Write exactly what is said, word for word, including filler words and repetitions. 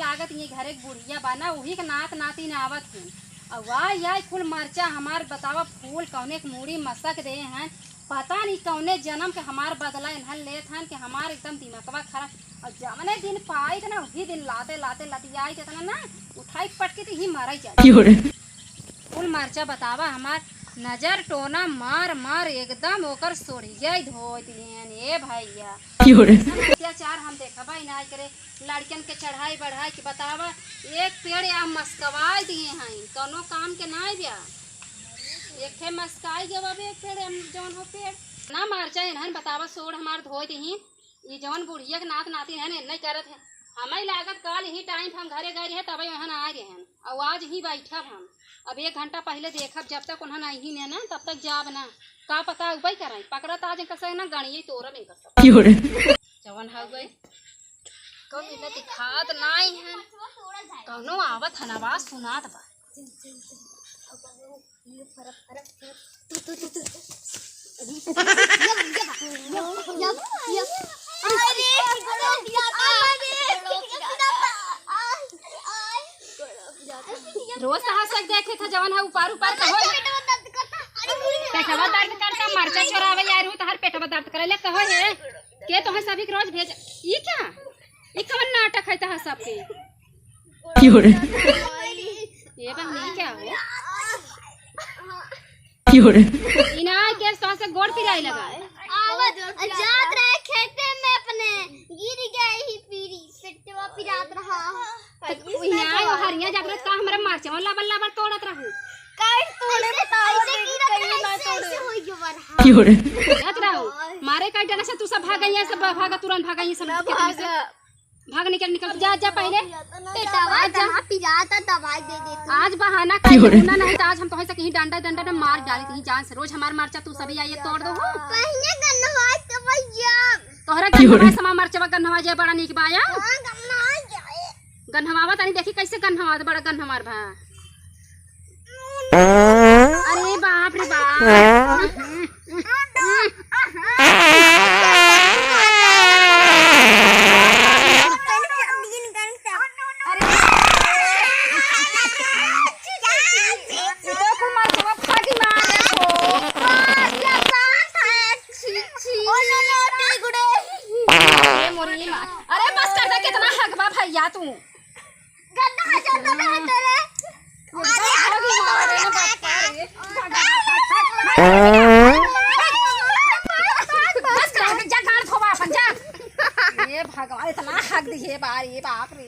लागत ये घरे के बुढ़िया बा ना, उही के नात नातिन आवत हैं। अउ आई आई कुल मरचा हमार बतावा फूल कौने के मूड़ी मसक दे हैं। पता नहीं कौने जन्म के हमार बदला इन्हन लेत हन कि हमार एकदम दिमगवा खराब। अउ जवने दिन पाई त ना उही दिन लाते लाते लतियाई त इतना ना उठाई पटकी त ही मारा ही जाए। क्यों रे? कुल मरचा बतावा हमार नजर टोना मार मार एकदम ओकर सोढ़िया ही धोए दिहन। ए भैया, क्यों रे? अत्याचार हम देखबा ही ना करे। लड़कन के चढ़ाई बढ़ाई के बतावा, एक पेड़ या मस्कवाई दिए हैं, कौनो काम के ना बा। एक ठे मस्काई गवा बे, एक पेड़ हम जौन हो पेड़ ना मरचा इन्हन बतावा सोढ़ हमार धोए दिही। ई जवन बुढ़िया के नात नातिन है, नहीं करत है। हमें लागत काल यही टाइम हम घरे गए रहे, तबे वहाँ आ रहे हैं। और आज ही बैठब हम। अब एक घंटा पहले देखब, जब तक उन्हें नहीं ने ना, तब तक जाब ना। का पता उबई कराई, पकड़त आज इनका से ना गणिये तोरब इनका सब। क्यों रे? जवन हो गई। कौन मिलत दिखात नहीं है। कौनो आवत है ना, आवाज सुनात बा। रोज तो हंस के देखे था, जवन है उपार उपार कहो। पेटवा दर्द करता, मरचा चोरावे यार, तोहर पेटवा दर्द करे ले कहो है। के तोहे सभी के रोज भेज, ई क्या? ई कवन नाटक है तोहर सबके? क्यों रे? ये बहनी क्या हो? क्यों रे? इनाय के तो से गोड़ पिराई लगा। जात रहे खेते में अपने, गिर गए ही पीरी, पेटवा पिरात रहा। तो इनाय वो हरिया जात रहे का हमरा मरचवा लबर लबर तोड़त रहू। काट तोड़े ऐसे, बताओ, ऐसे गिरत कहीं रहे, ना ऐसे, तोड़े। ऐसे होई गवा रहा। क्यों रे? जात रहो। मारे काट देना से तू सब भाग गई है, सब भागा, तुरंत भागा ये सब ना खेते में से। भागा। भाग, निकल, निकल, जा, जा पहले। पेटवा आज जा। तना पिराता, दवाई दे दे तू। आज बहाना कर क्यों रे? ना, नहीं तो आज हम तोहे से कहीं डंडा, डंडा में मार डाली थी जान से। रोज हमार मरचा तू सभी आइए तोड़ दो हो। पहले गन्नवा के भैया। तोहरा क्यों रे? गन्नवा समा मरचवा गन्नवा जाए बड़ा नीक बाया। हाँ, गन्नवा जाए। गन्नवावा तनी देखी कैसे गन्नवा बड़ा गन्नवार भा। अरे बाप रे बाप। अरे। देखो मरचवा फाटी मार देखो। ए मोरी माँ। अरे बस कर दे, कितना हगबा भैया तू। गंदा आ जाता ना तेरे। अरे, अरे, अरे, अरे, बाप रे। बस कर दे, जा गाड़ धोवा अपन, जा। ए भगवान, इतना हग दिए बा रे, बाप रे।